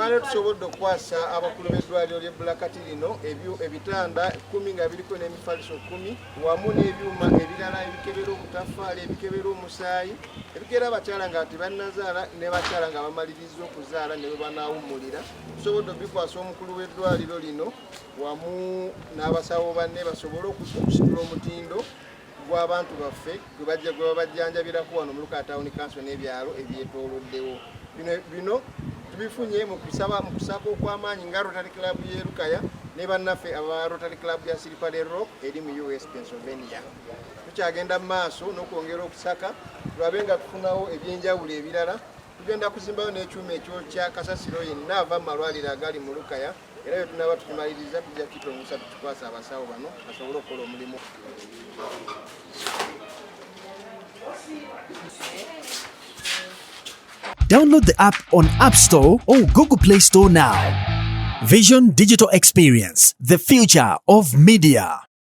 Olwaleero tusobodde okukwasa abakulu b'eddwaliro ly'e Bulakati lino ebitanda 10 nga biriko n'emifaliso 10 wamu n'ebyuma ebirala ebikebera obutaffaali, ebikebera omusaayi, ebikebera abakyala nga tebannazaala ne bakyala nga bamalirizza okuzaala ne bwe banaawummulira. Tusobodde okubikwasa omukulu w'eddwaliro lino wamu n'abasawo banne basobole okusitula omutindo gw'abantu baffe gwe bajja gwe babajjanjabirako wano mu Lukaya Town Council n'ebyalo ebyetooloddewo. Bino tubifunye mu kusaba mu kusaka okw'amaanyi nga Rotary Club y'e Lukaya ne bannaffe aba Rotary Club ya Slippery Rock eri mu US Pennsylvania. Tukyagenda mu maaso n'okwongera okusaka tulabe nga tufunawo ebyenjawulo ebirala. Tugenda kuzimbayo n'ekyuma ekyokya kasasiro yenna ava mu malwaliro agali mu Lukaya, era bwe tunaaba tukimaliriza tujja kukitongosa tukikwasa abasawo bano basobole okukola omulimu. Download the app on App Store or Google Play Store now. Vision Digital Experience, the future of media.